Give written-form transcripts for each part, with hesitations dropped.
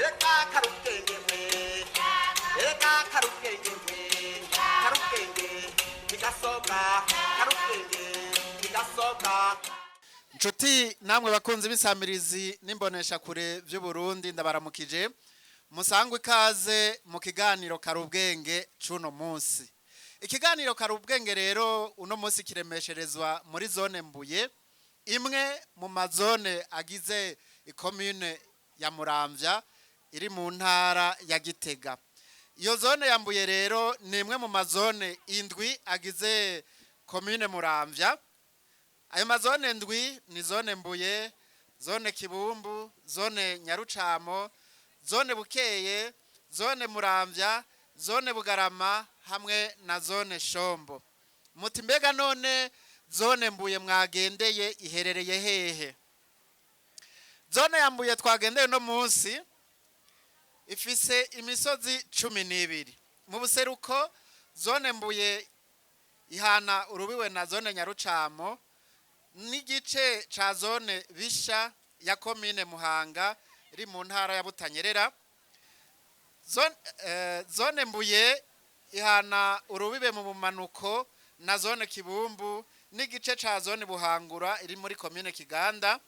Erega karubwenge we, erega karubwenge we, karubwenge ntigasobwa, karubwenge ntigasobwa. Nshuti namwe bakunzi b'isamirizi n'imboneshakure by'Uburundi, ndabaramukije. Musangwe ikaze mu kiganiro Karubwenge c'uno munsi. Ikiganiro Karubwenge rero uno munsi kiremesherezwa muri zone Mbuye, imwe mu mazone agize ikomune ya Muramvya iri mu ntara ya Gitega. Iyo zone ya Mbuye rero ni imwe mu mazone 7 agize komune Muramvya. Ayo mazone 7 ni zone Mbuye, zone Kibumbu, zone Nyarucamo, zone Bukeye, zone Muramvya, zone Bugarama hamwe na zone Shombo. Muti mbega none zone Mbuye mwagendeye iherereye hehe? Zone ya Mbuye twagendeye uno munsi ifise imisozi 12. Mu buseruko zone Mbuye ihana urubiwe na zone Nyarucamo n'igice ca zone Bisha ya komine Muhanga iri mu ntara ya Butanyerera. Zone Mbuye ihana urubibe mu bumanuko na zone Kibumbu n'igice ca zone Buhangura iri muri komine Kiganda.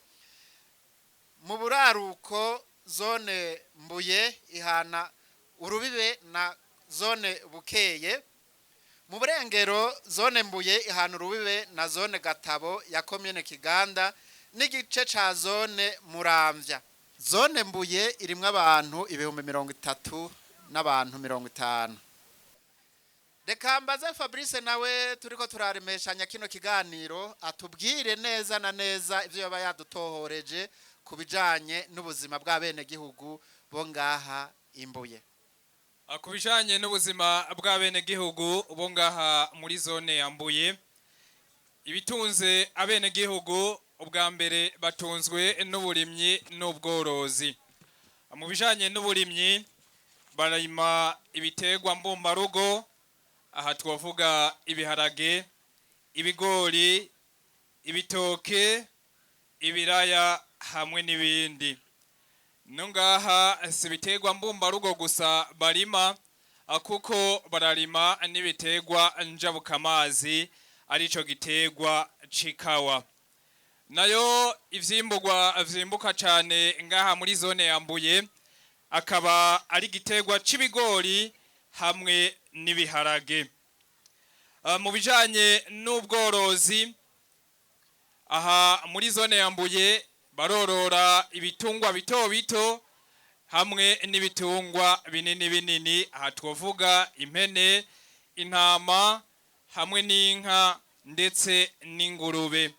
Mu buraruko zone Mbuye ihana urubibe na zone Bukeye. Mu burengero zone Mbuye ihana urubibe na zone Gatabo ya komine Kiganda n'igice ca zone Muramvya. Zone Mbuye irimwo abantu 30,000 n'abantu 50. Reka mbaze Fabrice nawe turiko turaremeshanya kino kiganiro atubwire neza na neza ivyo yaba yadutohoreje ku bijanye n'ubuzima bw'abenegihugu bo ngaha Imbuye. Ku bijanye n'ubuzima bw'abenegihugu bo ngaha muri zone ya Mbuye, ibitunze abenegihugu ubwa mbere batunzwe n'uburimyi n'ubworozi. Mu bijanye n'uburimyi bararima ibiterwa mbumbarugo, aha twavuga ibiharage, ibigori, ibitoke, ibiraya hamwe n'ibindi. No ngaha si ibiterwa mbumbarugo gusa barima, kuko bararima n'ibiterwa njabukamazi, arico giterwa c'ikawa. Nayo ivyimburwa vyimbuka cane ngaha muri zone ya Mbuye akaba ari igiterwa c'ibigori hamwe n'ibiharage. Mu bijanye n'ubworozi aha muri zone ya Mbuye barorora ibitungwa bito bito hamwe n'ibitungwa binini binini, aha twovuga impene, intama hamwe n'inka ndetse n'ingurube.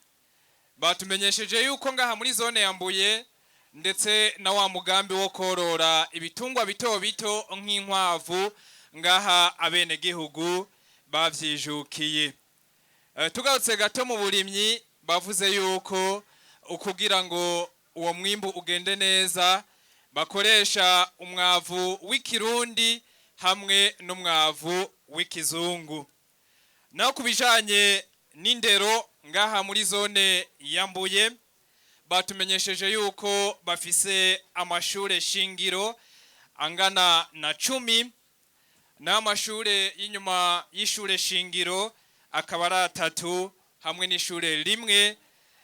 Batumenyesheje yuko ngaha muri zone ya Mbuye ndetse na wa mugambi wo korora ibitungwa bito bito nk'inkwavu ngaha abenegihugu bavyijukiye. Tugarutse gato mu burimyi, bavuze yuko ukugira ngo uwo mwimbu ugende neza bakoresha umwavu w'ikirundi hamwe n'umwavu w'ikizungu. Naho ku bijanye n'indero ngaha muri zone ya Mbuye batumenyesheje yuko bafise amashure shingiro angana na 10, n'amashure y'inyuma y'ishure shingiro akaba ari 3 hamwe n'ishure rimwe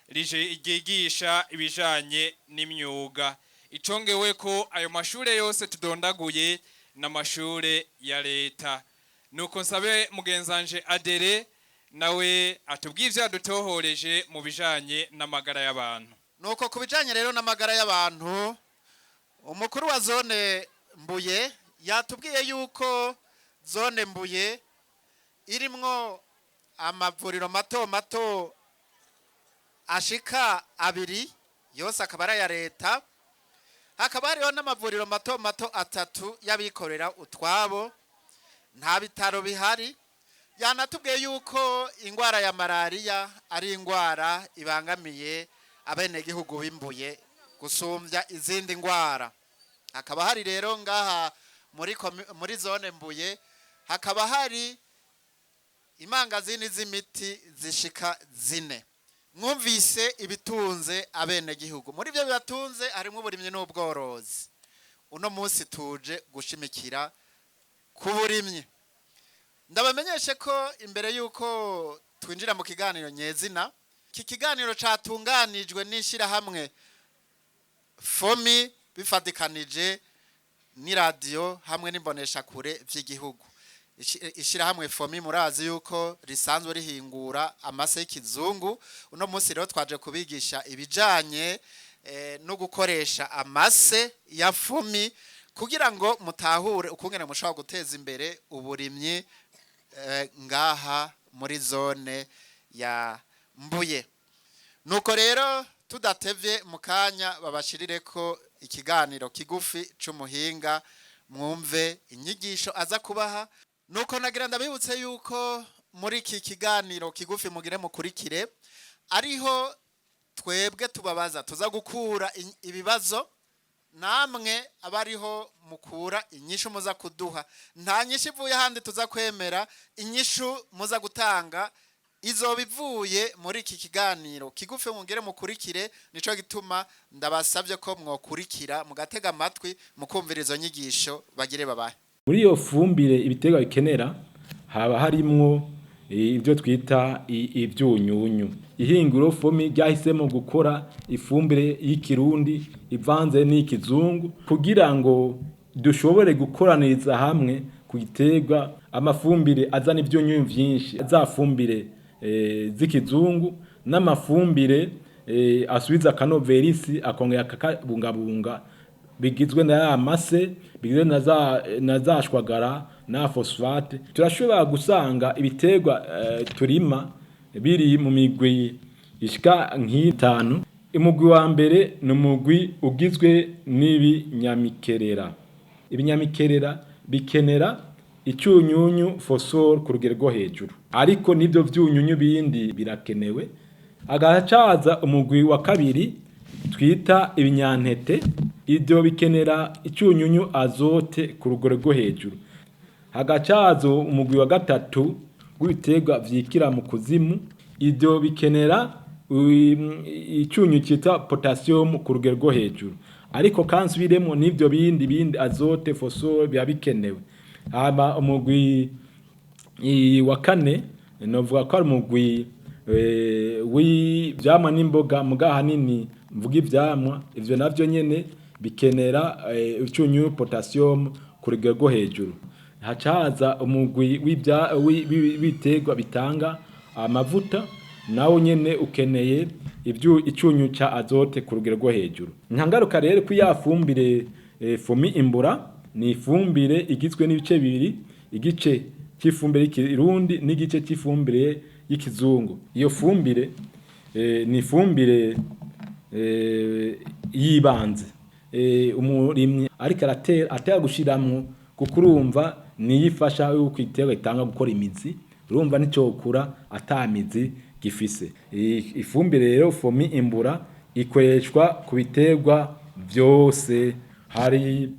ryigisha ibijanye n'imyuga. Icongewe ko ayo mashure yose tudondaguye n'amashure ya leta. Nuko nsabe mugenzanje Adere nawe atubwiye ivyo yadutohoreje mu bijanye n'amagara y'abantu. Nuko ku bijanye rero n'amagara y'abantu, umukuru wa zone Mbuye yatubwiye yuko zone Mbuye irimwo amavuriro mato mato ashika 2 yose akaba ari aya leta, hakaba hariho n'amavuriro mato mato 3 y'abikorera utwabo, nta bitaro bihari. Yanatubwiye yuko ingwara ya malaria ari ingwara ibangamiye abenegihugu b'Imbuye gusumbya izindi ngwara. Hakaba hari rero ngaha muri zone Mbuye hakaba hari imangazini z'imiti zishika 4. Mwumvise ibitunze abenegihugu. Muri byo bibatunze harimo uburimyi n'ubworozi. Uno munsi tuje gushimikira ku burimyi. Ndabamenyeshe ko imbere y'uko twinjira mu kiganiro nyezina, iki kiganiro catunganijwe n'ishyirahamwe FOMI bifatikanije n'iradiyo hamwe n'imboneshakure vy'igihugu. Ishyirahamwe FOMI murazi yuko risanzwe rihingura amase y'ikizungu. Uno munsi rero twaje kubigisha ibijanye no gukoresha amase ya FOMI kugira ngo mutahure ukungene mushobora guteza imbere uburimyi ngaha muri zone ya Mbuye. Nuko rero tudatevye, mu kanya babashirire ko ikiganiro kigufi c'umuhinga, mwumve inyigisho aza kubaha. Nuko nagira ndabibutse yuko muri iki kiganiro kigufi mugire mukurikire ariho twebwe tubabaza, tuza gukura ibibazo, namwe abariho mukura inyishu muza kuduha. Nta nyishu ivuye ahandi tuza kwemera, inyishu muza gutanga izoba ivuye muri iki kiganiro kigufi mugire mukurikire. Nico gituma ndabasabye ko mwokurikira mugatega amatwi mukumvira izo nyigisho bagire babahe. Muri iyo fumbire ibiterwa bikenera haba harimwo ibyo twita ivyunyunyu. Ihinguro FOMI ryahisemo gukora ifumbire y'ikirundi ivanze n'ikizungu kugira ngo dushobore gukoraniriza hamwe ku giterwa amafumbire azana ivyunyunyu vyinshi, za fumbire z'ikizungu n'amafumbire asubiza akanoverisi akongera akakabungabunga, bigizwe na ya mase, bigizwe na za shwagara na phosphate. Turashobora gusanga ibiterwa turima biri mu migwi ishika nk'itanu. Umugwi wa mbere ni umugwi ugizwe n'ibinyamikerera. Ibinyamikerera bikenera icyunyunyu phosphore ku rugero rwo hejuru, ariko n'ibyo vyunyunyu bindi birakenewe. Agacaza umugwi wa kabiri twita ibinyantete, ibyo bikenera icyunyunyu azote ku rugero rwo hejuru. Hagacaza umugwi wa gatatu w'ibiterwa vyikira mu kuzimu, ibyo bikenera icyunyu cyitwa potassium ku rugero rwo hejuru, ariko kandi nsubiremo n'ibyo bindi azote, phosphore biba bikenewe. Hama umugwi wa kane novuga ko ari umugwi w'ivyamwa n'imboga, muga ahanini mvuga ivyamwa, ivyo navyo nyene bikenera icyunyu potassium ku rugero rwo hejuru. Hacaza umugwi w'ibiterwa bitanga amavuta, nawo nyene ukeneye icyunyu ca azote ku rugero rwo hejuru. Ntangaruka rero ko ya fumbire FOMI imbura ni ifumbire igizwe n'ibice bibiri, igice cy'ifumbire y'ikirundi n'igice cy'ifumbire y'ikizungu. Iyo fumbire ni ifumbire y'ibanze umurimyi ariko aratera atera gushiramwo, kuko urumva niyo ifasha yuko igiterwa gitanga gukora imizi, urumva nticokura ata mizi gifise. Ifumbire rero FOMI imbura ikoreshwa ku biterwa vyose. Hari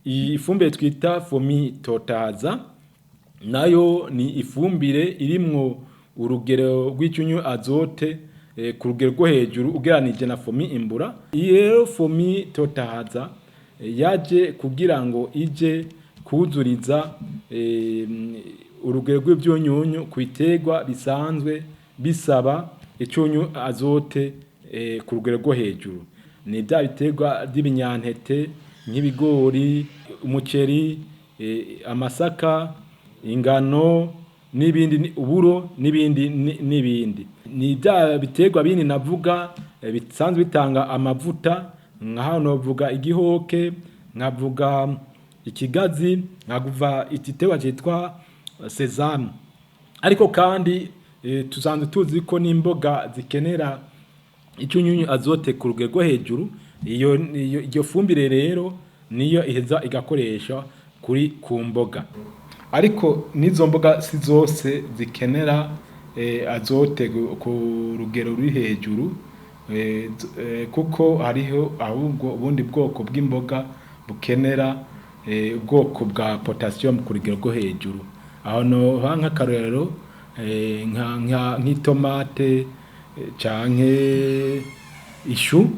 ifumbire twita FOMI totaza, nayo ni ifumbire irimwo urugero rw'icyunyu azote ku rugero rwo hejuru ugereranije na FOMI imbura. Iyi rero FOMI totahaza yaje kugira ngo ije kuzuriza urugero rw'ibyunyunyu ku biterwa bisanzwe bisaba icyunyu azote ku rugero rwo hejuru. Ni bya biterwa by'ibinyantete nk'ibigori, umuceri, amasaka, ingano n'ibindi, uburo n'ibindi n'ibindi. Ni bya biterwa bindi navuga bisanzwe bitanga amavuta, nka hano novuga igihoke, nkavuga ikigazi, nkavuga igiterwa cyitwa sezame. Ariko kandi tusanzwe tuzi ko n'imboga zikenera icyunyunyu azote ku rugero rwo hejuru. Iyo fumbire rero niyo iheza igakoresha kuri ku mboga, ariko n'izo mboga si zose zikenera azote ku rugero ruri hejuru, kuko hariho ahubwo ubundi bwoko bw'imboga bukenera ubwoko bwa potassium ku rugero rwo hejuru. Aho noha nk'akarorero nk'itomate canke ishu,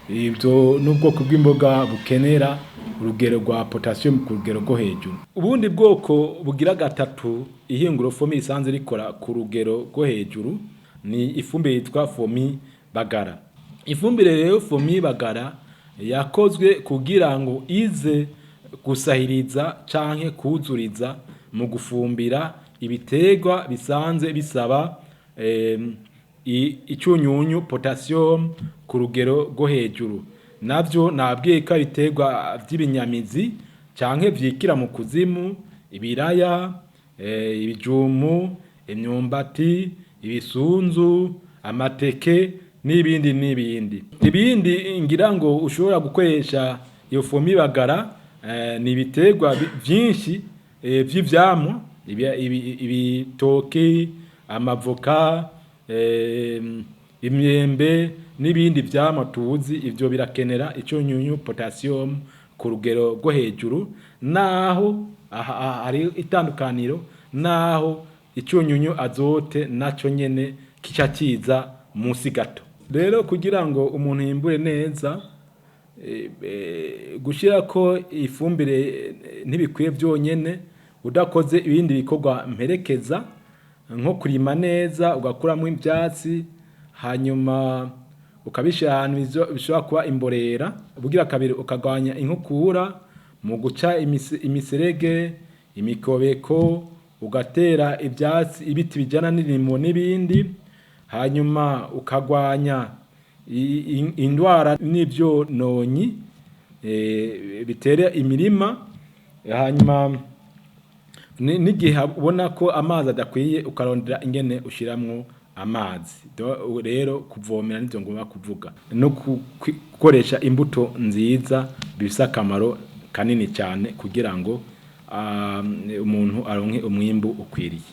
ibyo n'ubwoko bw'imboga bukenera urugero rwa potassium ku rugero rwo hejuru. Ubundi bwoko bugira gatatu ihinguro FOMI risanzwe rikora ku rugero rwo hejuru ni ifumbire yitwa FOMI Bagara. Ifumbire rero FOMI Bagara yakozwe kugira ngo ize gusahiriza canke kuzuriza mu gufumbira ibiterwa bisanzwe bisaba icunyunyu potassium ku rugero rwo hejuru. Navyo nabwiye ko ibiterwa vy'ibinyamizi canke vyikira mu kuzimu, ibiraya, ibijumu, imyumbati, ibisunzu, amateke n'ibindi n'ibindi. Ibindi ngira ngo ushobora gukoresha iyo FOMI Bagara ni ibiterwa vyinshi vy'ivyamwa, ibitoki, amavoka, imyembe n'ibindi vyamwa tuzi. Ivyo birakenera icunyunyu potassium ku rugero rwo hejuru, naho aha hari itandukaniro, naho icunyunyu azote naco nyene kica kiza musi gato. Rero kugira ngo umuntu yimbure neza, gushirako ifumbire ntibikwiye vyonyene udakoze ibindi bikorwa mperekeza, nko kurima neza ugakuramwo ivyatsi, hanyuma ukabishira ahantu bishobora kuba imborera. Ubugira kabiri, ukagwanya inkukura mu guca imiserege, imikobeko, ugatera ivyatsi, ibiti bijana n'irimo n'ibindi, hanyuma ukagwanya indwara n'ivyononyi bitera imirima, hanyuma n'igihe ubona ko amazi adakwiye ukarondera ingene ushiramwo amazi. Rero kuvomera nivyo ngomba kuvuga, no gukoresha imbuto nziza bifise akamaro kanini cyane kugira ngo umuntu aronke umwimbu ukwiriye.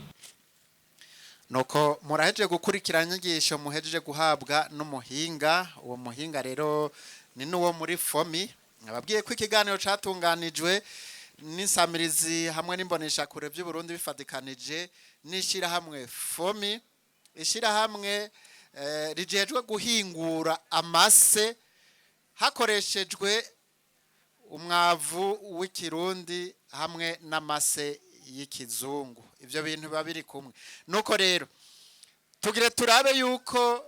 Nuko murahejeje gukurikirana inyigisho muhejeje guhabwa n'umuhinga. Uwo muhinga rero ni n'uwo muri FOMI. Ababwiye ko ikiganiro catunganijwe n'insamirizi hamwe n'imboneshakure by'u Burundi bifatikanije n'ishirahamwe FOMI, ishirahamwe rijejwe guhingura amase hakoreshejwe umwavu w'ikirundi hamwe n'amase y'ikizungu. Ibyo bintu biba biri kumwe. Nuko rero tugire turabe yuko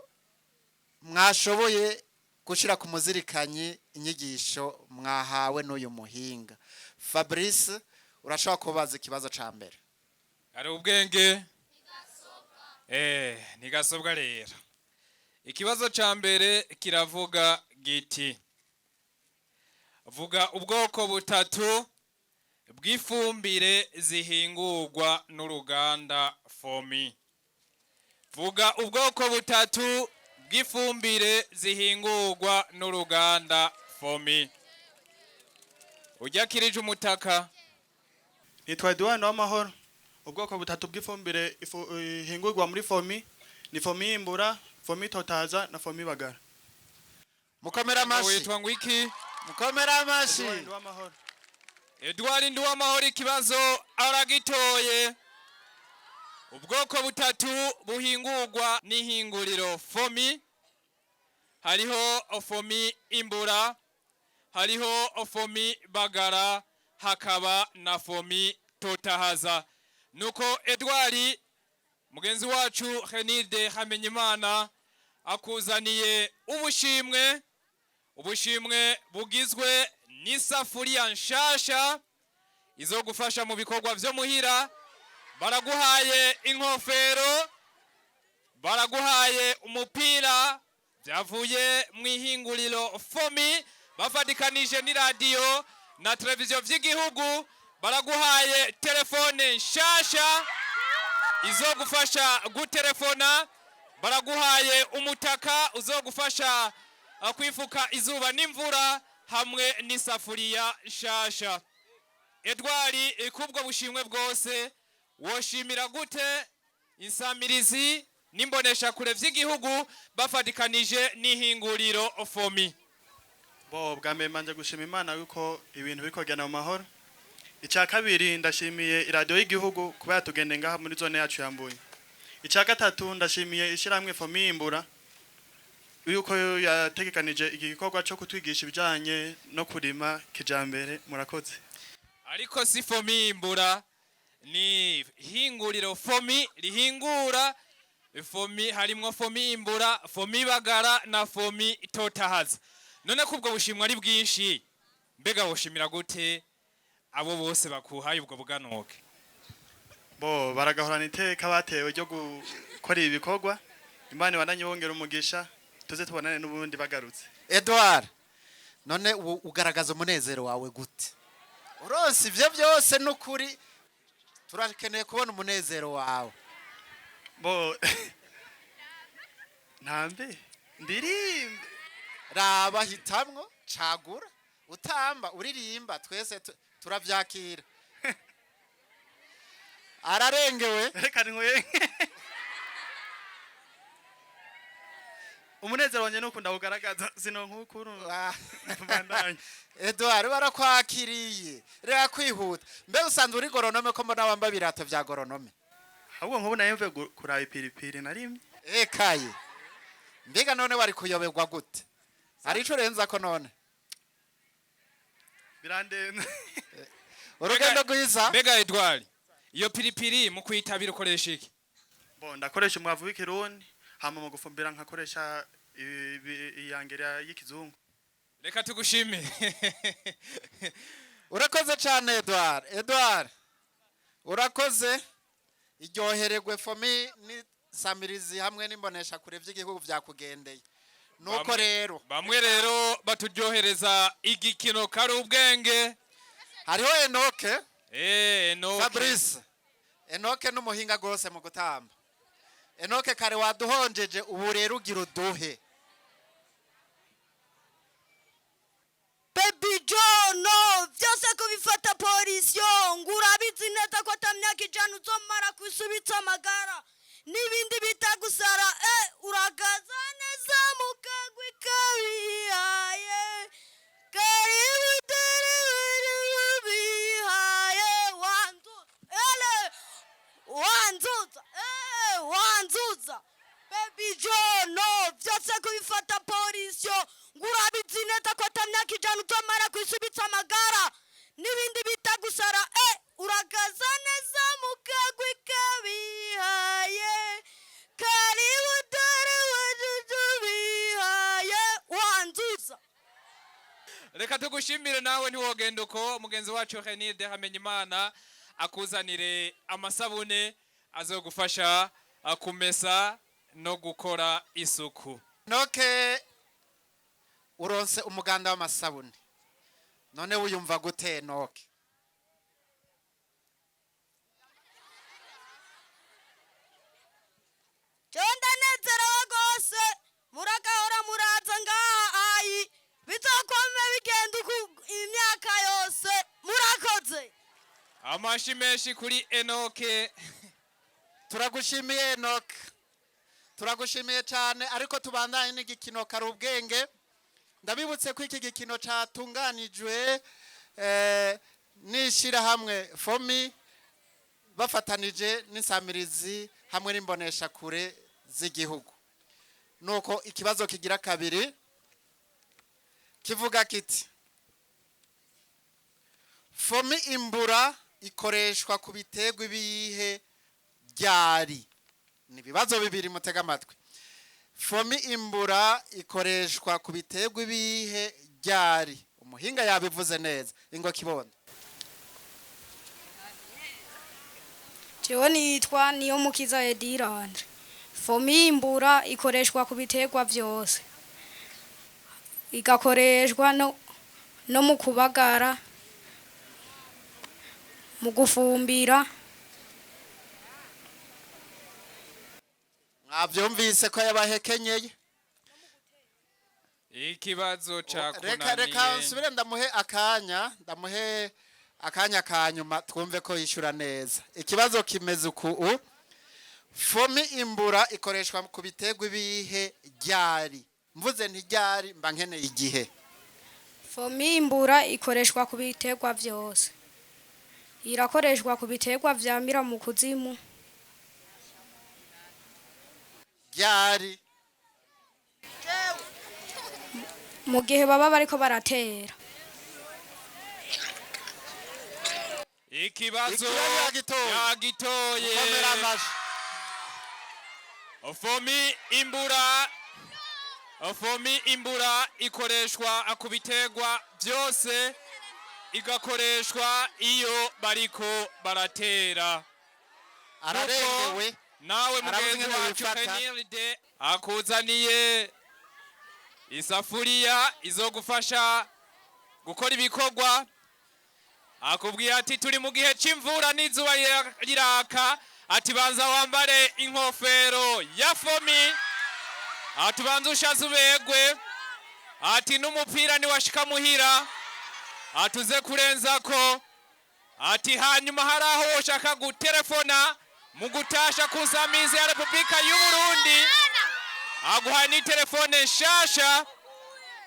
mwashoboye gushyira ku muzirikanyi inyigisho mwahawe n'uyu muhinga. Fabrice, urashobora kubaza ikibazo cya mbere. Hari ubwenge ntigasobwa. Rero ikibazo ca mbere kiravuga giti: vuga ubwoko butatu bw'ifumbire zihingurwa n'uruganda FOMI. Vuga ubwoko butatu bw'ifumbire zihingurwa n'uruganda FOMI. Ujya kirije umutaka. Nitwa Edouard w'Amahoro. Ubwoko butatu bw'ifumbire ihingurwa muri FOMI ni FOMI Yimbura, FOMI Totaza na FOMI Bagara. Mukomere amashi. Witwa ngwiki? Mukomere amashi. Edouard w'Amahoro. Edouard Nduwamahoro, ikibazo aragitoye. Ubwoko butatu buhingurwa n'ihinguriro FOMI: hariho FOMI Imbura, hariho FOMI Bagara, hakaba na FOMI Totahaza. Nuko Edouard, mugenzi wacu Renilde Hamenyimana akuzaniye ubushimwe, ubushimwe bugizwe n'isafuriya nshasha izogufasha mu bikorwa vyo muhira. Baraguhaye inkofero, baraguhaye umupira, byavuye mu ihinguriro FOMI bafatikanije n'iradiyo na televiziyo vy'igihugu. Baraguhaye telefone nshasha izogufasha gutelefona, baraguhaye umutaka uzogufasha kwifuka izuba n'imvura, hamwe n'isafuriya nshasha. Edward, kubwo bushimwe bwose, woshimira gute insamirizi n'imboneshakure vy'igihugu bafatikanije n'ihinguriro FOMI? Bo bwa mbere mbanje gushima Imana yuko ibintu biriko kugenda mu mahoro. Icya kabiri, ndashimiye iradiyo y'igihugu kuba yatugendeye ngaha muri zone yacu ya Mbuye. Icya gatatu, ndashimiye ishyirahamwe FOMI Yimbura. Yuko yategekanije iki gikorwa cyo kutwigisha ibijanye no kurima kijambere. Murakoze. Ariko si Fomi imbura, ni hinguriro Fomi rihingura Fomi. Harimwo Fomi imbura, Fomi bagara na Fomi itotahaza. None ko ubwo bushimwa ari bwinshi, mbega bushimira gute abo bose bakuhaye ubwo buganuke? Bo baragahorana iteka batewe ryo gukora ibi bikorwa. Imana ibandanye bongera umugisha, tuze tubonane n'ubundi bagarutse. Edouard, none ubu ugaragaza umunezero wawe gute uronse ivyo byose? N'ukuri turakeneye kubona umunezero wawe. Bo ntambe, ndirimbe? Raba, hitamwo, cagura, utamba, uririmba, twese turavyakira. Ararengewe. Reka nkwe umunezero wanjye nuko ndawugaragaza sino nk'ukuru. Ah. Mbandanye. Edouard, barakwakiriye, reka kwihuta. Mbe usanzwe uri goronome, ko mbona wambaye ibirato vya goronome? Ahubwo nk'ubu nayo mvuye kuraba ipiripiri narimye. Ekaye, mbega none wari kuyoberwa gute? Hari ico urenza ko none? Birandenze. Urugendo rwiza. Mbega Edouard, iyo piripiri mu kwitabira ukoresha iki? Bo ndakoresha umwavu w'ikirundi, hama mu gufumbira nkakoresha iyangera y'ikizungu. Reka tugushimire. Urakoze cyane, Edouard. Edouard, urakoze, iryohererwe. Fomi ni samirizi hamwe n'imbonesha kure by'igihugu byakugendeye, nuko rero Bamwe rero baturyohereza igikino kari ubwenge. Hariho Enoke. Enoke. Fabrice Enoke n'umuhinga rwose mu gutamba. Enoke, kare waduhonjeje, ubu rero ugira uduhe. Baby John, byose kubifata polisiyo, ngo urabizi neza ko ata myaka 100 uzomara kwisubitsa amagara n'ibindi bita gusara. Urakaza neza mu kagwi kabihaye, karibu dore bihaye, wanzuza ele, wanzuza wanzuza. Baby John, byose kubifata polisiyo, ngo urabizi neza ko ata myaka 100 uzomara kwisubitsa amagara n'ibindi bita gusara. Urakaza neza mu kagwi kabihaye, karibu dore wajuju bihaye, wanzuza. Reka tugushimire nawe, ntiwogenda uko. Mugenzi wacu Renilde Hamenyimana akuzanire amasabune azogufasha kumesa no gukora isuku. Enoke, uronse umuganda w'amasabune, none wiyumva gute, Enoke? Jewe ndanezerewe rwose. Muragahora muraza ngaha ayi, bizokwame bigenda uku imyaka yose. Murakoze. Amashi menshi kuri Enoke. Turagushimiye, Enoke, turagushimiye cyane. Ariko tubandanye n'igikino kari ubwenge. Ndabibutse ko iki gikino cyatunganijwe n'ishyirahamwe Fomi bafatanije n'insamirizi hamwe n'imboneshakure z'igihugu. Nuko ikibazo kigira kabiri kivuga kiti: Fomi imbura ikoreshwa ku biterwa ibihe ryari? Ni ibibazo bibiri, mutega amatwi. Fomi imbura ikoreshwa ku biterwa ibihe ryari? Umuhinga yabivuze neza, ingo kibondo. Jewe nitwa niyo mukiza Ediranje. Fomi imbura ikoreshwa ku biterwa byose, igakoreshwa no mu kubagara, mu gufumbira. Mwabyumvise ko yabahekenyeye. Ikibazo Reka reka cakunaniye. Nsubire ndamuhe akanya, ndamuhe akanya ka nyuma, twumve ko yishyura neza. Ikibazo kimeze uku: u Fomi imbura ikoreshwa ku biterwa ibihe ryari? Mvuze ntiryari, mba nkeneye igihe. Fomi imbura ikoreshwa ku biterwa byose, irakoreshwa ku biterwa vyamira mu kuzimu. Ryari? Mu gihe baba bariko baratera. Ikibazo Ikibazo yagitoye. Yagitoye. Komera amashi. Fomi imbura, fomi imbura ikoreshwa ku biterwa byose, igakoreshwa iyo bariko baratera. Ararengewe. Nawe Arabuze mugenzi ingene wacu bifata. Kenilde akuzaniye isafuriya izogufasha gukora ibikorwa. Akubwiye ati turi mu gihe c'imvura n'izuba riraka, ati banza wambare inkofero ya fomi, ati banza ushaze ubegwe, ati n'umupira niwashika muhira atuze kurenzako, ati hanyuma hari aho ushaka gutelefona mu gutasha ku nsamizi ya Repubulika y'u Burundi, aguha ni telefone nshasha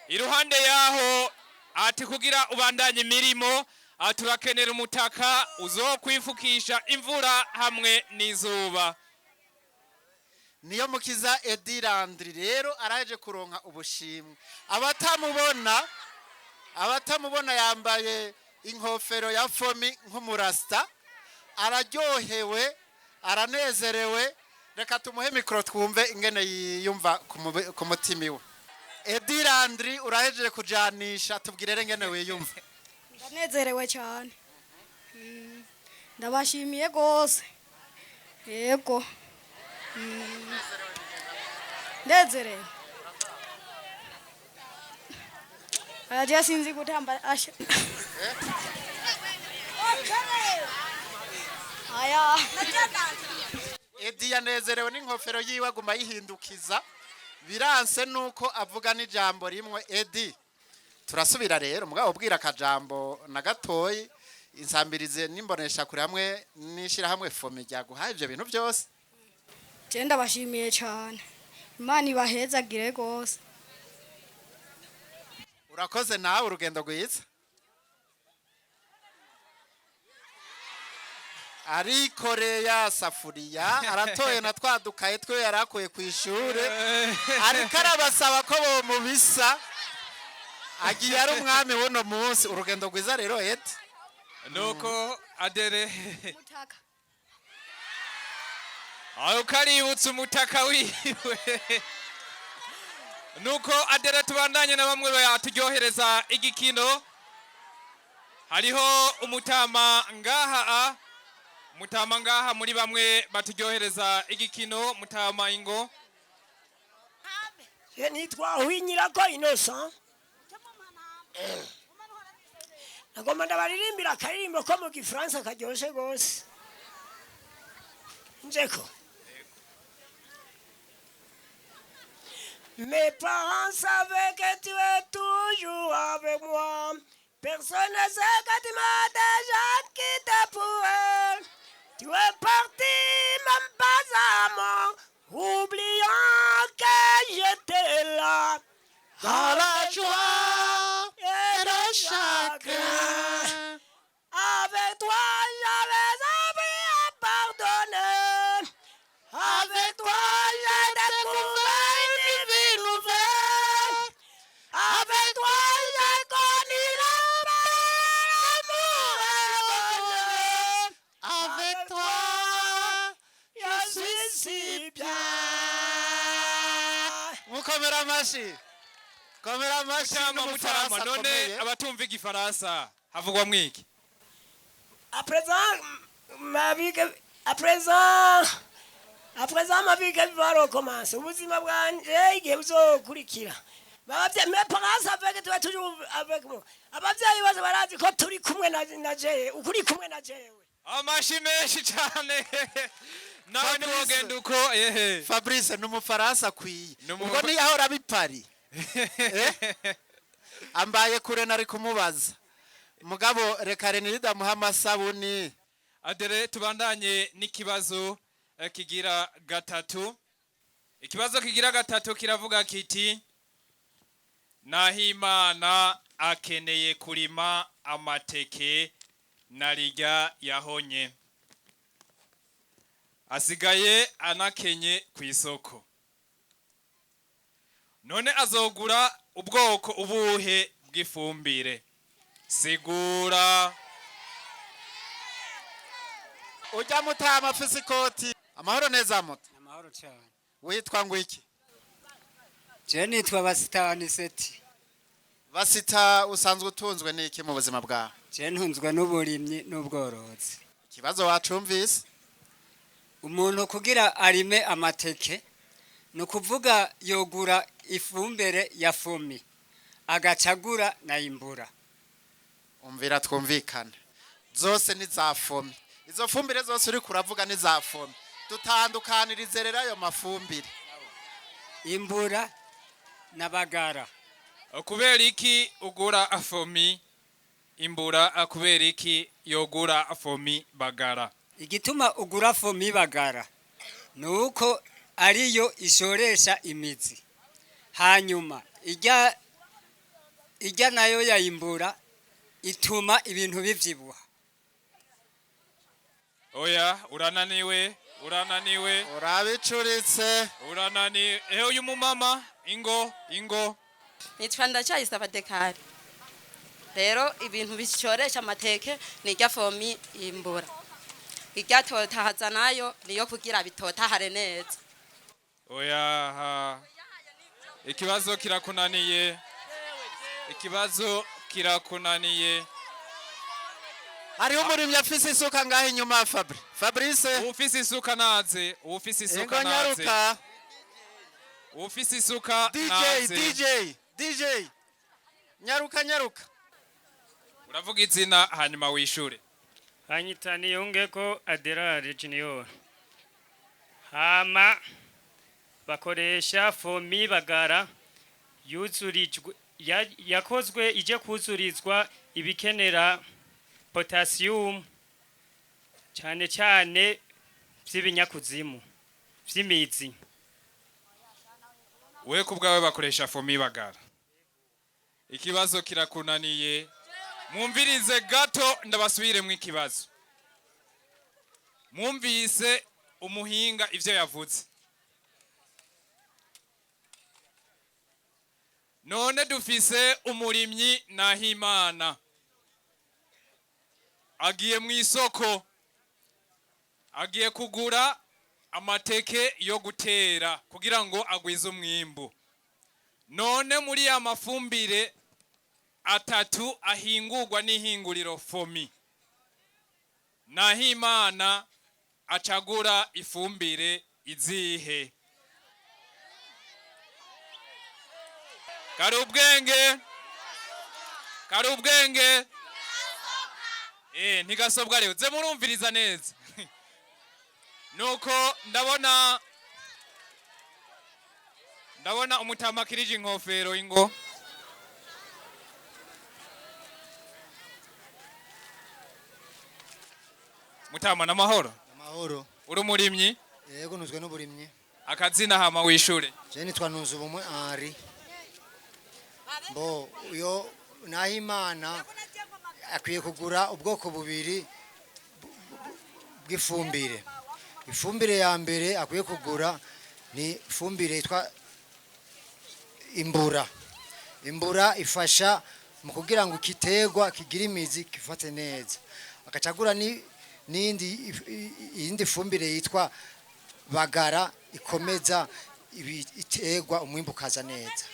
iruhande yaho, ati kugira ubandanye imirimo, ati urakenera umutaka uzokwifukisha imvura hamwe n'izuba. Niyo mukiza Edirandri rero araje kuronka ubushimwe. Abatamubona yambaye inkofero ya fomi nk'umurasta, araryohewe, aranezerewe. Reka tumuhe mikoro twumve ingene yiyumva ku mutima iwe. Edirandri, urahejeje kujanisha, tubwire rero ingene wiyumva. Ndanezerewe cyane. Ndabashimiye rwose, yego. Ndezerewe. Aje sinzi gutamba asha. Aya. Edi yanezerewe n'inkofero yiwe, aguma yihindukiza, biranse nuko avuga n'ijambo rimwe. Edi, turasubira rero, mugabo ubwira akajambo na gatoyi insambirize n'imbonesha kure hamwe n'ishyirahamwe fomi ryaguhaye ibyo bintu byose. Je ndabashimiye cyane. Imana ibahezagire rwose. Urakoze nawe, urugendo rwiza. Arikoreye ya safuriya, aratoye na twa dukaye twe yari akuye ku ishure, ariko arabasaba ko bomubisa. Agiye ari umwami w'uno munsi. Urugendo rwiza rero, Edi. Nuko adere. Mutaka. Aho kaributse umutaka wiwe. Nuko adere, tubandanye na bamwe baturyohereza igikino. Hariho umutama ngaha, mutama ngaha muri bamwe baturyohereza igikino. Mutama, ingo. Je nitwa Uwinyirako Innocent. Nagomba ndabaririmbira akaririmbo ko mu gifaransa karyoshe gose. Njeko. Mes parents savaient que tu es toujours avec moi. Personne ne sait que tu m'as déjà quitté pour elle. Tu es parti, même pas à moi, oubliant que j'étais là. Dans la joie et et le chagrin. Avec toi, j'avais appris à pardonner. Avec toi, j'ai découvert une vie nouvelle. Avec toi, j'ai connu la paix, l'amour et le bonheur. Avec toi, je suis si bien. Mukomera amashi, komera amashi. Mutama, mutama. N'umufaransa None akomeye. abatumva igifaransa, havugwa mwiki? À présent, ma vie, à présent, ma vie va recommencer. Ubuzima bwanje igihe buzokurikira. Abavyeyi, mes parents savaient que tu es toujours avec moi. Abavyeyi bose barazi ko turi kumwe na jewe, ukuri kumwe na jewe. Amashi menshi cyane. Nawe Fabrice. ntiwogenda uko ehe. Fabrice ni umufaransa akwiye. Ubwo ntiyahora abipari. Ambaye kure, nari kumubaza, mugabo reka Renirida amuhe amasabuni. Adere, tubandanye n'ikibazo kigira gatatu. Ikibazo kigira gatatu kiravuga kiti: Nahimana akeneye kurima amateke na rirya yahonye, asigaye anakenye ku isoko. None azogura Ubwoko ubuhe bw'ifumbire? Sigura. Ujya mutama afise ikoti. Amahoro neza muto. Amahoro cyane. Witwa ngwiki? Je nitwa Basitani Seti. Basita, usanzwe utunzwe n'iki mu buzima bwawe? Je ntunzwe n'uburimyi n'ubworozi. Ikibazo wacumvise? Umuntu kugira arime amateke, ni ukuvuga yogura ifumbire ya fomi, agacagura na imbura. Umvira twumvikane, zose ni za fomi. Izo fumbire zose uri kuravuga ni za fomi. Dutandukanirize rero ayo mafumbire. Imbura na bagara. Kubera iki ugura fomi imbura? Kubera iki yogura fomi bagara? Igituma ugura fomi bagara ni uko ariyo ishoresha imizi, hanyuma ijya nayo yayimbura ituma ibintu bivyibuha. Oya, urananiwe, urananiwe. Urabicuritse. Urananiwe. Ehe, uyu mumama, ingo ingo. Nitwa Ndacyayisaba Dekari. Rero ibintu bishoresha amateke ni irya fomi imbura, irya totahaza nayo niyo kugira bitotahare neza. Oya ha. Ikibazo kirakunaniye, ikibazo kirakunaniye. Hariho umurimyi afise isuka ngaho inyuma. Fabrice. Ufise isuka naze, ufise isuka Ingo. naze. Nyaruka. Ufise isuka DJ. naze. DJ, DJ, nyaruka, nyaruka. Uravuga izina hanyuma wishure. Banyita Niyungeko Aderare Junior. Hama bakoresha fomi bagara yuzurijwe, yakozwe ije kuzurizwa ibikenera potassium cyane cyane by'ibinyakuzimu by'imizi. We ku bwawe bakoresha fomi bagara. Ikibazo kirakunaniye. Mwumvirize gato, ndabasubiremwo ikibazo. Mwumvise umuhinga ivyo yavuze. None dufise umurimyi Nahimana agiye mu isoko, agiye kugura amateke yo gutera kugira ngo agwize umwimbu. None muri ya mafumbire atatu ahingurwa n'ihinguriro fomi, Nahimana acagura ifumbire izihe? Kari ubwenge, kari ubwenge. Ntigasobwa rero, ze murumviriza neza. Nuko ndabona umutama akirije inkofero. Ingo. Mutama, n'amahoro? Amahoro. Uri umurimyi? Yego, nuzwe n'uburimyi. Akazina hama wishure. Je nitwa Nunzubumwe Henri. Mbo uyo Nahimana akwiye kugura ubwoko bubiri bw'ifumbire. Ifumbire ya mbere akwiye kugura ni ifumbire yitwa imbura. Imbura ifasha mu kugira ngo igiterwa kigire imizi, gifate neza. Agacagura ni n'indi iyindi fumbire yitwa bagara, ikomeza ibiterwa, umwimbu ukaza neza.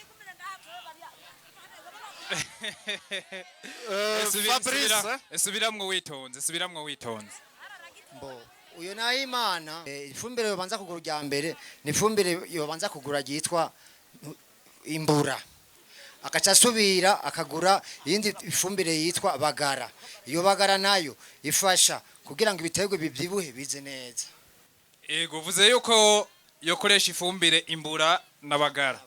Fabrice. Subiramwo witonze, subiramwo witonze. Mbo uyo Nahimana, ifumbire yobanza kugura rya mbere ni ifumbire yobanza kugura ryitwa imbura, agaca asubira akagura iyindi ifumbire yitwa bagara. Iyo bagara nayo ifasha kugira ngo ibiterwa bibyibuhe, bize neza. Ego, uvuze yuko yokoresha ifumbire imbura na bagara,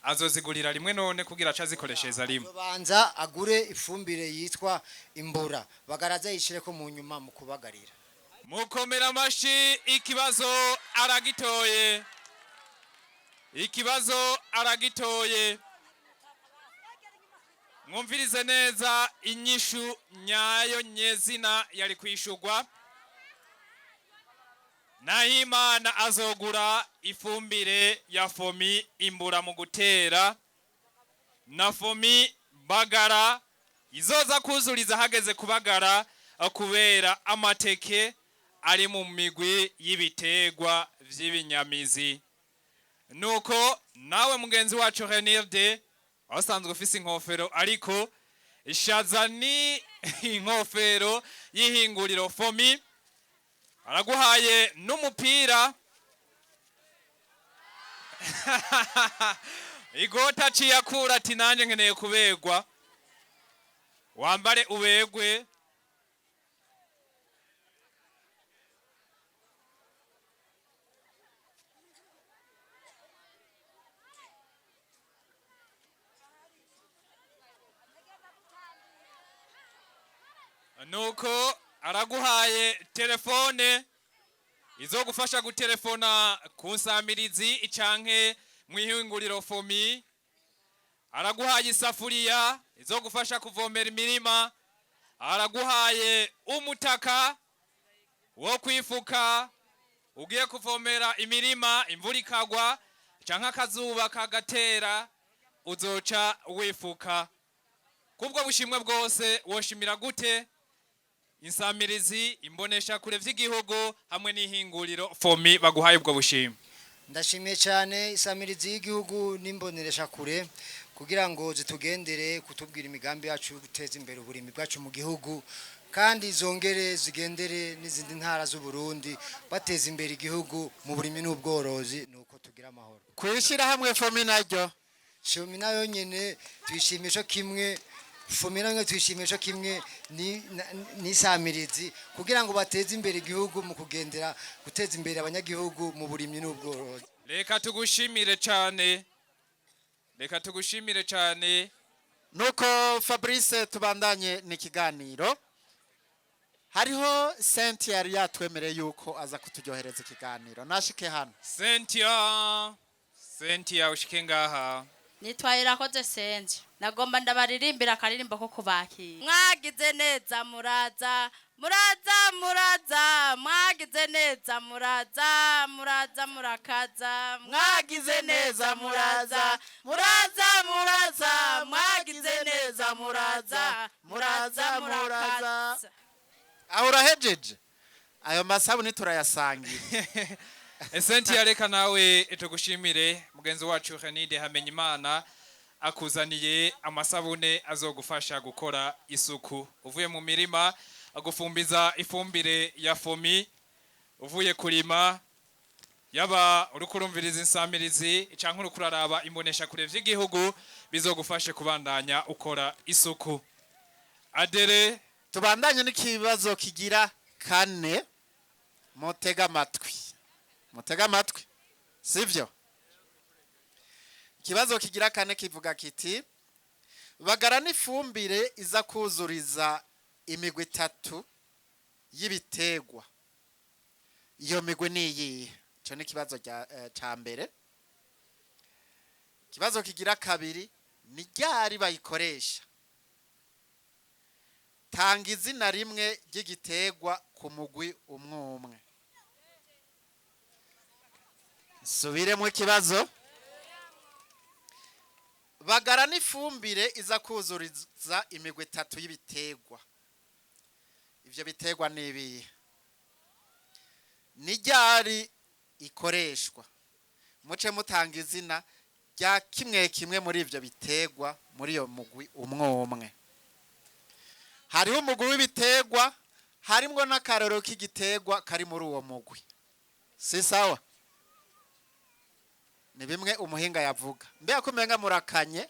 azozigurira rimwe none kugira aca azikoreshereza rimwe? Banza agure ifumbire yitwa imbura, bagara azayishireko mu nyuma mu kubagarira. Mukomera amashi. Ikibazo aragitoye, ikibazo aragitoye. Mwumvirize neza, inyishu nyayo nyezina yari kwishurwa: Nahimana azogura ifumbire ya fomi imbura mu gutera. Na fomi bagara izoza kuzuriza hageze kubagara, kubera amateke ari mu migwi y'ibiterwa vy'ibinyamizi. Nuko nawe mugenzi wacu Renilde, asanzwe ufise inkofero, ariko ishaza ni inkofero y'ihinguriro Fomi, araguhaye n'umupira. Igota aciye akura ati nanjye nkeneye kubegwa. Wambare ubegwe. Nuko araguhaye telefone izogufasha gutelefona ku nsamirizi canke mwihinguriro Fomi. Araguhaye isafuriya izogufasha kuvomera imirima. Araguhaye umutaka wo kwifuka ugiye kuvomera imirima, imvura ikagwa canke akazuba kagatera, uzoca wifuka. Kubwo bushimwe bwose, woshimira gute insamirizi, imbonesha kure vy'igihugu hamwe n'ihinguriro Fomi baguhaye ubwo bushimwe? Ndashimiye cyane isamirizi y'igihugu n'imboneresha kure kugira ngo zitugendere kutubwira imigambi yacu yo guteza imbere uburimyi bwacu mu gihugu, kandi zongere zigendere n'izindi ntara z'u Burundi bateza imbere igihugu mu burimyi n'ubworozi, nuko tugira amahoro. Kwishyira hamwe Fomi naryo? Fomi nayo nyene tuyishimisha kimwe, Fomi nayo tuyishimisha kimwe n'isamirizi kugira ngo bateze imbere igihugu mu kugendera guteza imbere abanyagihugu mu burimyi n'ubworozi. Reka tugushimire cyane, reka tugushimire cyane. Nuko Fabrice, tubandanye n'ikiganiro. Hariho Cynthia yari yatwemereye yuko aza kuturyohereza ikiganiro, nashike hano. Cynthia, Cynthia, ushike ngaha. Nitwa Irakoze Senje. Nagomba ndabaririmbira akaririmbo ko kubakira. Mwagize neza muraza, muraza, muraza, mwagize neza muraza, muraza, murakaza. Mwagize neza muraza, muraza, muraza, mwagize neza muraza, muraza, muraza. Aho urahejeje, ayo masabuni turayasangira. Cynthia, reka nawe tugushimire. Mugenzi wacu Renide Hamenyimana akuzaniye amasabune azogufasha gukora isuku uvuye mu mirima, agufumbiza ifumbire ya Fomi uvuye kurima, yaba uriko urumviriza insamirizi canke uriko uraraba imbonesha kure vy'igihugu, bizogufashe kubandanya ukora isuku. Adere. Tubandanye n'ikibazo kigira kane. Mutega amatwi, mutega amatwi, sivyo? Ikibazo kigira kane kivuga kiti: bagara n'ifumbire iza kuzuriza imigwi itatu y'ibiterwa, iyo migwi ni iyihe? Ico ni ikibazo ca mbere. Ikibazo kigira kabiri: ni ryari bayikoresha? Tanga izina rimwe ry'igiterwa ku mugwi umwe umwe. Subiremo ikibazo: bagara n'ifumbire iza kuzuriza imigwi itatu y'ibiterwa, ivyo biterwa ni ibihe? Ni ryari ikoreshwa? Muce mutanga izina rya kimwe kimwe muri ivyo biterwa muri iyo mugwi umwe umwe. Hariho umugwi w'ibiterwa, harimwo n'akarorero k'igiterwa kari muri uwo mugwi. Si sawa? Ni bimwe umuhinga yavuga. Mbega ko umenga murakanye?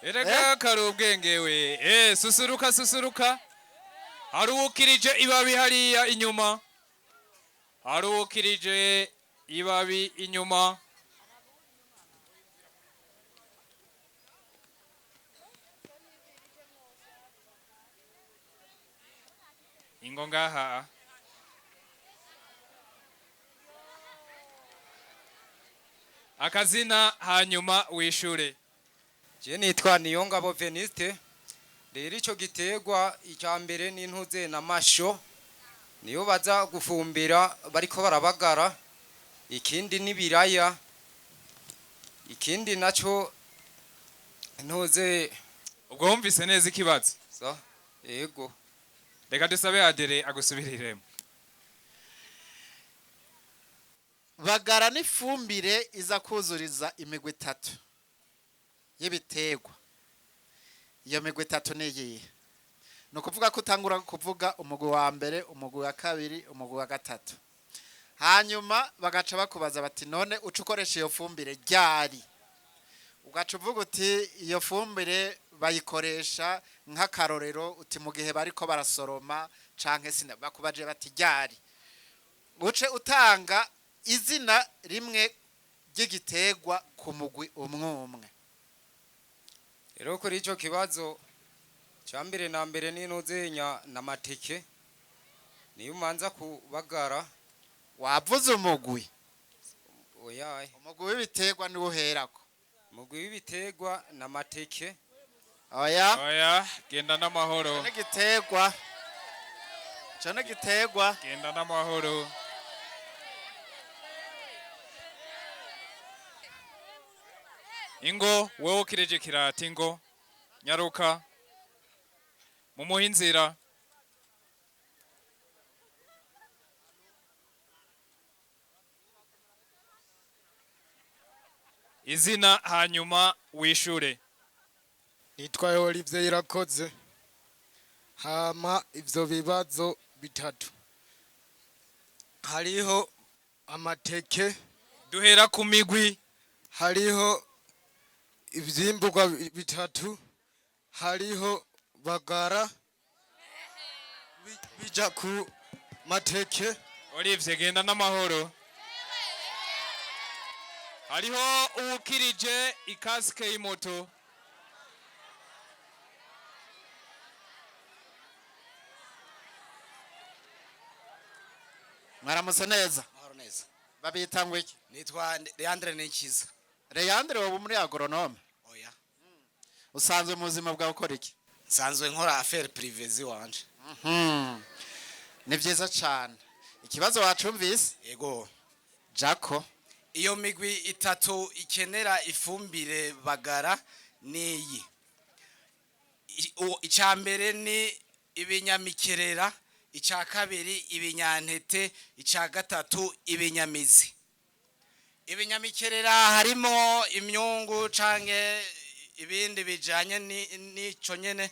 Erega kari ubwenge we. Susuruka, susuruka. Haruwukirije ibabi hariya inyuma, haruwukirije ibabi inyuma. Ingo ngaha. Akazina hanyuma wishure. Je nitwa Niyongabo Veniste. Rero ico giterwa icya mbere n'intuze na masho, niyo baza gufumbira bariko barabagara. Ikindi n'ibiraya, ikindi naco Ntuze. Ubwo wumvise neza ikibazo? So yego. Reka dusabe Adere agusubiriremo. Bagara n'ifumbire iza kuzuriza imigwi itatu y'ibiterwa. Iyo migwi itatu ni iyihe? Ni ukuvuga ko utangura kuvuga umugwi wa mbere, umugwi wa kabiri, umugwi wa gatatu, hanyuma bagaca bakubaza bati: "None uca ukoresha iyo fumbire ryari?" Ugaca uvuga uti: "Iyo fumbire bayikoresha nk'akarorero," uti: "Mu gihe bariko barasoroma," canke sina bakubaje bati: "Ryari?" Uce utanga izina rimwe ry'igiterwa ku mugwi umwe umwe. Rero kuri ico kibazo cya mbere na mbere n'intuzenya na mateke niyo umanza kubagara. Wavuze umugwi. Oya. Umugwi w'ibiterwa niwo uherako. Umugwi w'ibiterwa na mateke. Oya. Oya, genda n'amahoro. N'igiterwa ico n'igiterwa. Genda n'amahoro. Ingo wewe ukireje kirati, ingo nyaruka mumuhe inzira. Izina hanyuma wishure. Nitwa Olivier Irakoze. Hama ivyo bibazo bitatu, hariho amateke. Duhera ku migwi. Hariho ivyimburwa bitatu, hariho bagara bija ku mateke. Olivier, genda n'amahoro. Hariho uwukirije ikasike y'imoto. Mwaramutse neza. Mahoro neza. Babita ngo iki? Nitwa Leandre Nikiza. Leandre, wowe muri agronome? Oya. Usanzwe mu buzima bwawe ukora iki? Nsanzwe nkora affaire privée ziwanje. Ni byiza cyane. Ikibazo wacumvise? Yego. Jaco. Iyo migwi itatu ikenera ifumbire bagara niyi: icya mbere ni ibinyamikerera, icya kabiri ibinyantete, icya gatatu ibinyamizi. Ibinyamikerera harimo imyungu canke ibindi bijanye n'ico nyene.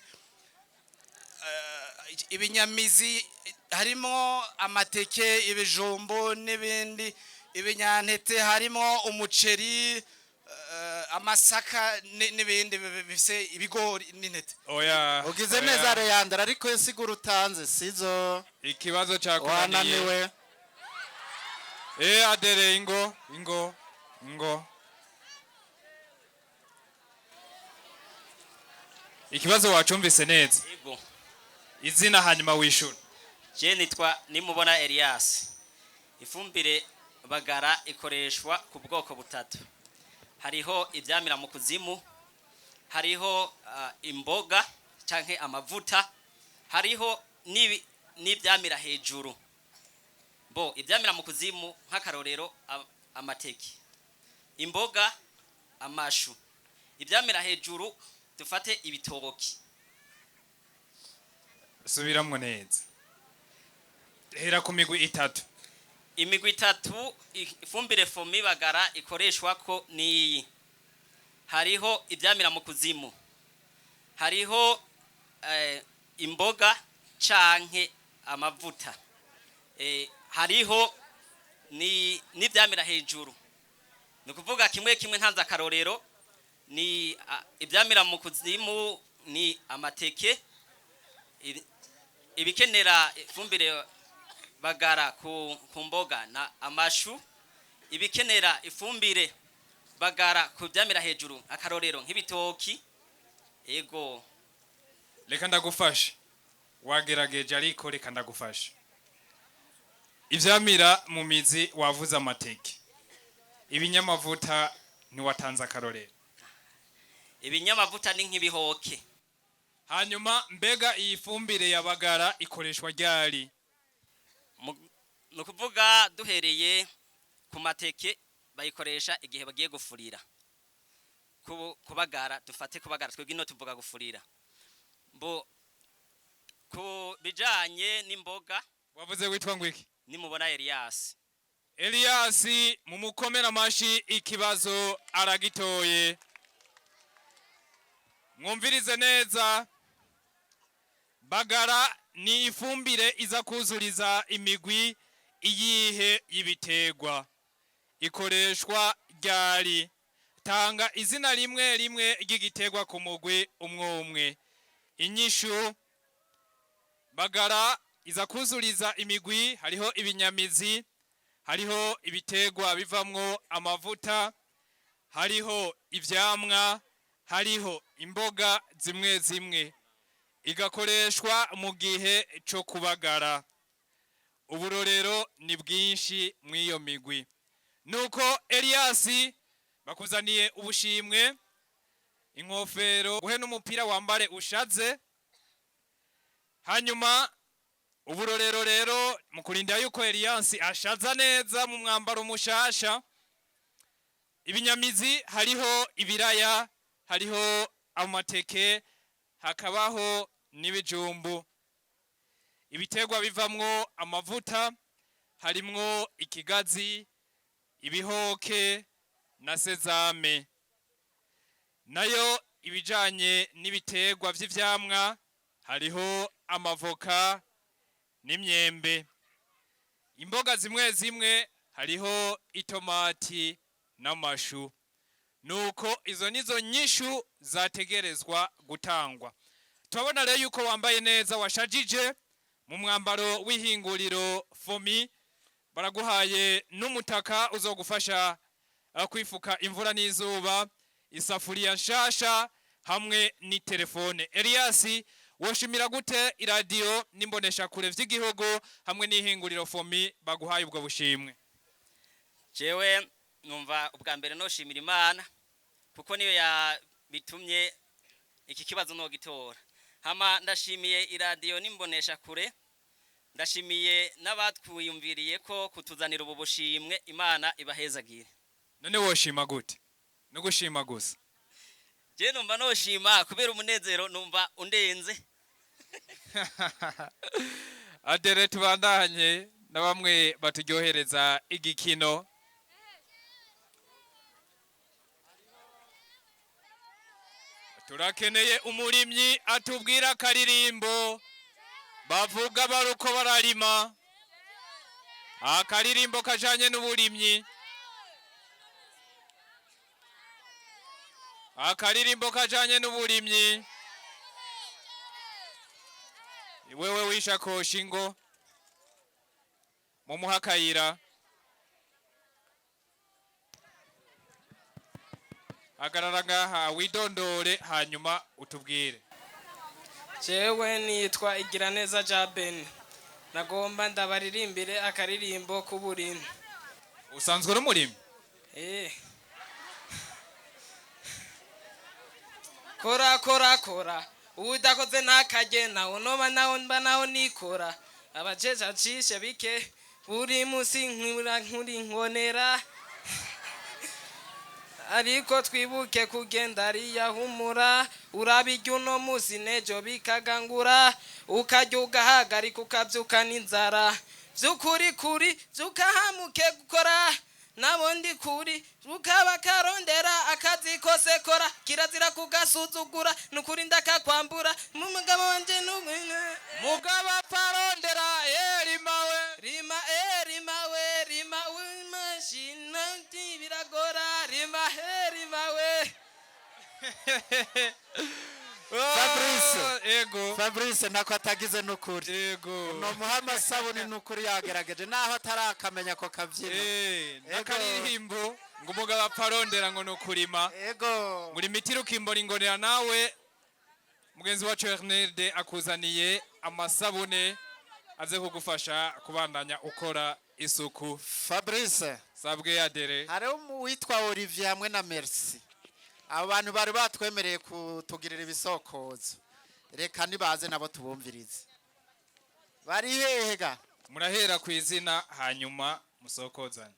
Ibinyamizi harimo amateke, ibijumbu n'ibindi. Ibinyantete harimo umuceri, amasaka n'ibindi bifise ibigori n'intete. Oya. Ugize Oya. neza Leandre, ariko insiguro utanze sizo. Ikibazo cyakunaniye. Wananiwe. Adere, ingo ingo ingo. Ikibazo wacumvise neza? Yego. Izina hanyuma wishura. Je nitwa Nimubona Elias. Ifumbire bagara ikoreshwa ku bwoko butatu: hariho ivyamira mu kuzimu, hariho imboga canke amavuta, hariho n'ivyamira hejuru. Bo ivyamira mu kuzimu nk'akarorero amateke, imboga amashu, ivyamira hejuru dufate ibitoki. Subiramwo neza, hera ku migwi itatu. Imigwi itatu ifumbire fomi bagara ikoreshwa ko niyi: hariho ivyamira mu kuzimu, hariho imboga canke amavuta, hariho ni n'ivyamira hejuru. Ni ukuvuga kimwe kimwe ntanze akarorero ni ivyamira mu kuzimu ni amateke, ibikenera ifumbire bagara ku mboga na amashu, ibikenera ifumbire bagara ku vyamira hejuru akarorero nk'ibitoki. Ego. Reka ndagufashe, wagerageje, ariko reka ndagufashe. Ivyamira mu mizi wavuze amateke, ibinyamavuta ntiwatanze akarorero. Ibinyamavuta ni nk'ibihoke. Hanyuma mbega iyi fumbire ya bagara ikoreshwa ryari? Ni ukuvuga duhereye ku mateke, bayikoresha igihe bagiye gufurira. Kubagara, dufate kubagara, twebwe ino tuvuga gufurira. Mbo ku bijanye n'imboga. Wavuze witwa ngwiki? Nimubona Elias. Elias, mumukomera amashi, ikibazo aragitoye. Mwumvirize neza. Bagara ni ifumbire iza kuzuriza imigwi iyihe y'ibiterwa? Ikoreshwa ryari? Tanga izina rimwe rimwe ry'igiterwa ku mugwi umwe umwe. Inyishu: bagara iza kuzuriza imigwi, hariho ibinyamizi, hariho ibiterwa bivamwo amavuta, hariho ivyamwa, hariho imboga zimwe zimwe. Igakoreshwa mu gihe co kubagara. Uburorero ni bwinshi mw'iyo migwi. Nuko Eliasi, bakuzaniye ubushimwe, inkofero, uhe n'umupira wambare ushaze. Hanyuma uburorero rero, mu kurinda yuko Eliasi ashaza neza mu mwambaro mushasha: ibinyamizi hariho ibiraya, hariho amateke, hakabaho n'ibijumbu. Ibiterwa bivamwo amavuta harimwo ikigazi, ibihoke na sezame. Nayo ibijanye n'ibiterwa vy'ivyamwa hariho amavoka n'imyembe. Imboga zimwe zimwe hariho itomati n'amashu. Nuko izo nizo nyishu zategerezwa gutangwa. Turabona rero yuko wambaye neza, washajije mu mwambaro w'ihinguriro Fomi. Baraguhaye n'umutaka uzogufasha kwifuka imvura n'izuba, isafuriya nshasha hamwe n'itelefone. Eliasi, woshimira gute iradiyo n'imboneshakure vy'igihugu hamwe n'ihinguriro Fomi baguhaye ubwo bushimwe? Jewe numva ubwa mbere noshimira Imana, kuko niyo yabitumye iki kibazo nogitora. Hama ndashimiye iradiyo n'imbonesha kure, ndashimiye n'abatwiyumviriye ko kutuzanira ubu bushimwe. Imana ibahezagire. None woshima gute? No gushima gusa? Je numva noshima kubera umunezero numva undenze. Adere, tubandanye na bamwe baturyohereza igikino. Turakeneye umurimyi atubwira akaririmbo bavuga baruko bararima, akaririmbo kajanye n'uburimyi, akaririmbo kajanye n'uburimyi. Wewe wishakoshi, ngo mumuha akayira. Hagarara ngaha, widondore, hanyuma utubwire. Jewe nitwa Igiraneza Jabeni, nagomba ndabaririmbire akaririmbo k'uburimyi. Usanzwe uri umurimyi? Eh. Kora, kora, kora, udakoze ntakarye, nawo noba nawo mba nawo nikora, abajeje acishe bike buri munsi, nkura nkuri nkonera, ariko twibuke kugenda ariyahumura. Urabirya uno munsi, nejo bikagangura, ukarya ugahagarika, ukabyuka n'inzara. By'ukuri kuri byukahamuke gukora, nabo ndi kuri ukaba karondera akazi kose kora, kirazira kugasuzugura, nukuri ndakakwambura mu mugabo wanje. Mugabo aparondera erimawe. Rima rima we, rima wimashina biragora, rima rima we. Fabrice. Ego. Fabrice ntako atagize nukuri. Ego. No amasabuni nukuri yagerageje naho atarakamenya ko kabyina. N'akaririmbo ngo umugabo aparondera ngo nukurima. Ego. Ngo imitiro ukimbora ingonera. Nawe mugenzi wacu Ernelde akuzaniye amasabune aze kugufasha kubandanya ukora isuku. Fabrice. Sabwe, Adere. Hariho uwitwa Olivier hamwe na Merci. Abo bantu bari batwemereye kutugirira ibisokozo. Reka nibaze nabo tubumvirize. Bari hehe ga? Murahera ku izina, hanyuma musokozanye.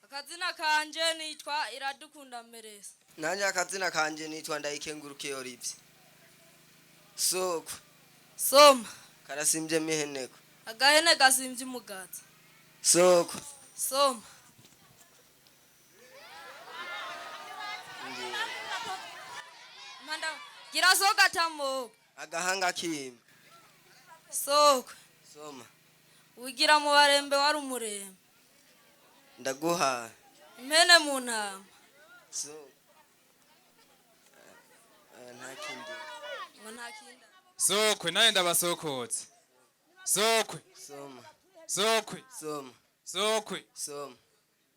Akazina kanje nitwa Iradukunda Meresi. Nanjye akazina kanje nitwa Ndayikengurukiye Olivier. Soko. Soma. Karasimbye miheneko. Agahene gasimbye umugaza. Soko. Soma. Manda gira soka tambo. Agahanga kima. Soko. Soma. Wigira mu barembe wari umurembe. Ndaguha. Impene mu ntama. Soko. Nta kindi. Ngo nta kindi. Sokwe nawe ndabasokotse. Sokwe. Soma. Sokwe. Soma. Sokwe. Soma.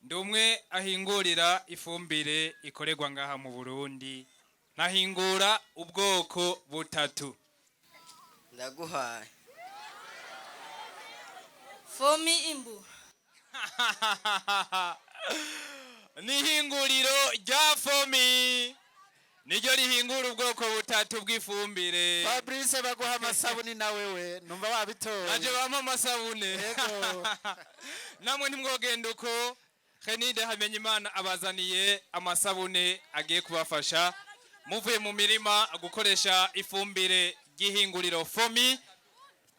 Ndi umwe ahingurira ifumbire ikorerwa ngaha mu Burundi. Ntahingura ubwoko butatu. Ndaguhaye. Fomi imbura. N'ihinguriro rya fomi niryo rihingura ubwoko butatu bw'ifumbire. Fabrice baguha amasabuni na wewe numva wabitoye. Naje bampa amasabune. Yego. Namwe ntimwogenda uko Henide Hamenyimana abazaniye amasabune agiye kubafasha muvuye mu mirima gukoresha ifumbire ry'ihinguriro fomi,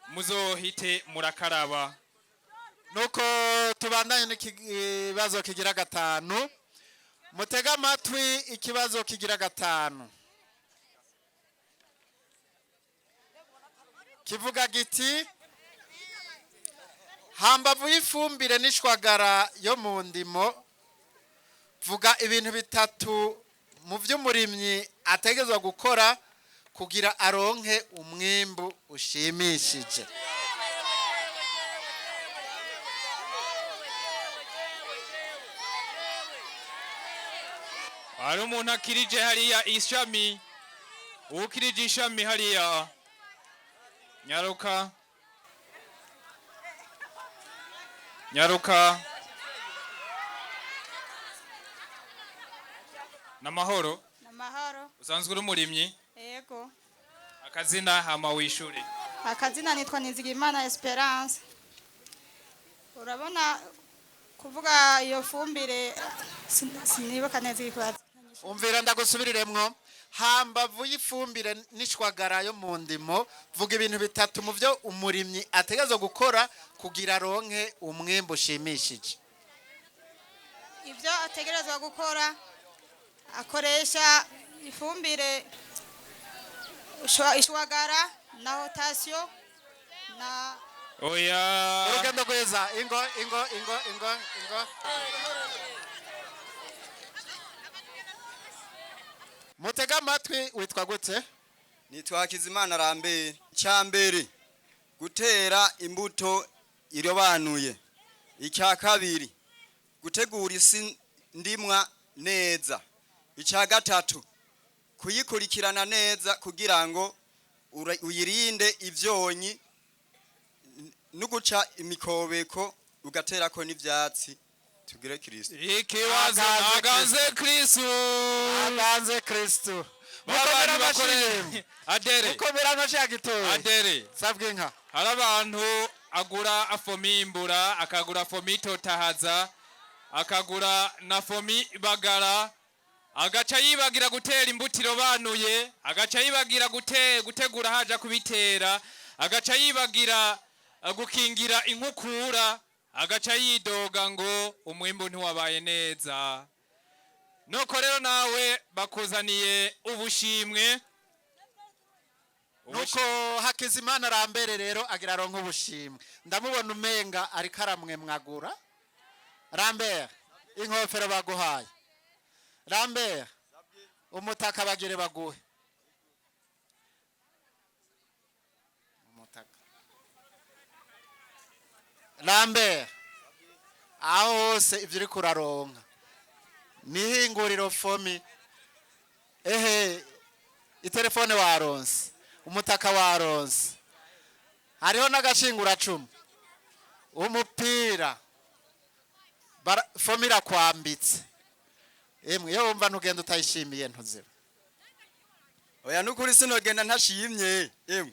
muzohite murakaraba. Nuko tubandanye n'ikibazo kigira gatanu. Mutega amatwi ikibazo kigira gatanu. Kivuga giti: hambavu y'ifumbire n'ishwagara yo mu ndimo, vuga ibintu bitatu mu vy'umurimyi ategerezwa gukora kugira aronke umwimbu ushimishije. Hari umuntu akirije hariya ishami, ukirije ishami hariya, nyaruka nyaruka. Namahoro. Namahoro. Usanzwe uri umurimyi? Yego. Akazina hama wishure. Akazina nitwa Nizigimana Esperance. Urabona kuvuga iyo fumbire sinibuka neza ikibazo. Umvira ndagusubiriremwo. Hambavu y'ifumbire n'ishwagara yo mu ndimo, vuga ibintu bitatu mu byo umurimyi ategerezwa gukora kugira aronke umwimbu ushimishije. Ibyo ategerezwa gukora, akoresha ifumbire ishwagara na rotation na Oya. Urugendo rwiza. Ingo ingo ingo ingo ingo. Mutega amatwi witwa gute? Nitwa Hakizimana Rambere. Icyambere gutera imbuto irobanuye. Icya kabiri gutegura isi ndimwa neza. Icya gatatu kuyikurikirana neza kugira ngo uyirinde ivyonyi no guca imikobeko ugaterako n'ivyatsi. Tugire Kristo. Ikibazo aganze Kristo. Aganze Kristo. Abantu bakore adere. Mukomera amashi ya gitoyi. Adere. Sabwe inka. Hari abantu agura afomi imbura, akagura fomi totahaza, akagura na fomi bagara, agaca yibagira gutera imbutiro banuye, agaca yibagira gutegura haja kubitera, agaca yibagira gukingira inkukura, agaca yidoga ngo umwimbu ntiwabaye neza. Nuko rero nawe bakuzaniye ubushimwe. Nuko Hakizimana Rambere rero agira aronke ubushimwe. Ndamubona umenga ariko aramwemwagura. Rambere, inkofero baguhaye. Rambere, umutaka bagire baguhe. Umutaka. Rambere, aho hose ivyo uriko uraronka nihinguriro fomi, ehe itelefone waronse, umutaka waronse, hariho n'agashinguracumu, umupira, fomi irakwambitse. Emwe iyo wumva ntugenda utayishimiye ntuziba. Oya nukuri sinogenda ntashimye. Emwe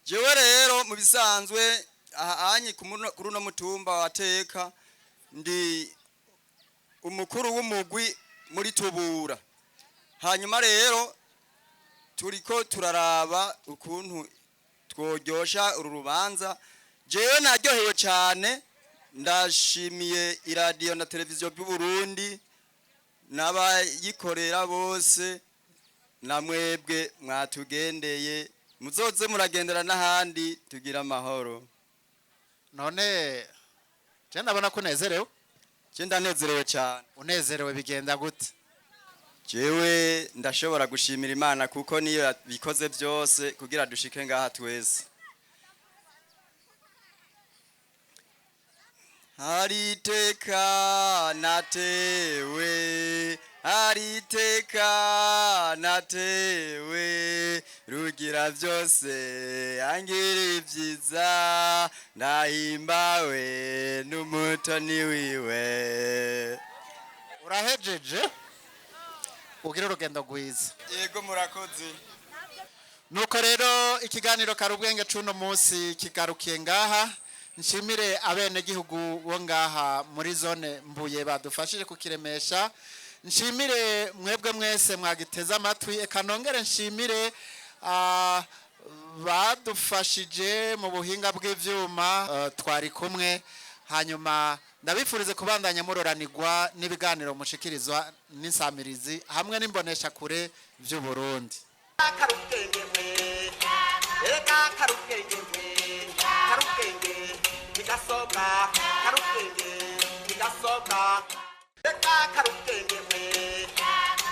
jewe rero mu bisanzwe aha anyi kuri uno mutumba wateka ndi umukuru w'umugwi muri Tubura. Hanyuma rero turiko turaraba ukuntu tworyosha uru rubanza. Jewe naryohewe cyane, ndashimiye iradiyo na televiziyo by'u Burundi n'abayikorera bose, na mwebwe mwatugendeye. Muzoze muragendera n'ahandi, tugira amahoro. None je ndabona ko unezerewe. Je ndanezerewe cyane. Unezerewe bigenda gute? Jewe ndashobora gushimira Imana kuko niyo yabikoze byose kugira dushike ngaha twese. Hari iteka natewe, hari iteka natewe, Rugira byose angira ibyiza, ndahimbawe n'umutoni wiwe. Urahejeje, ugira urugendo rwiza. Yego, murakoze. Nuko rero ikiganiro Karubwenge cuno munsi kigarukiye ngaha. Nshimire abenegihugu bo ngaha muri zone Mbuye badufashije kukiremesha. Nshimire mwebwe mwese mwagiteze amatwi. Eka nongere nshimire badufashije mu buhinga bw'ivyuma, twari kumwe. Hanyuma ndabifurize kubandanya muroranirwa n'ibiganiro mushikirizwa n'insamirizi hamwe n'imboneshakure vy'u Burundi. Karubwenge we, erega karubwenge we, karubwenge ntigasobwa, karubwenge ntigasobwa, reka karubwenge we,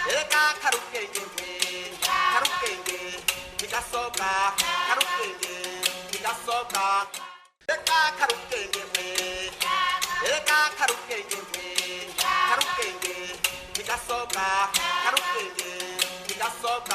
erega karubwenge we, karubwenge ntigasobwa, karubwenge ntigasobwa, reka karubwenge we, erega karubwenge we, karubwenge ntigasobwa, karubwenge ntigasobwa.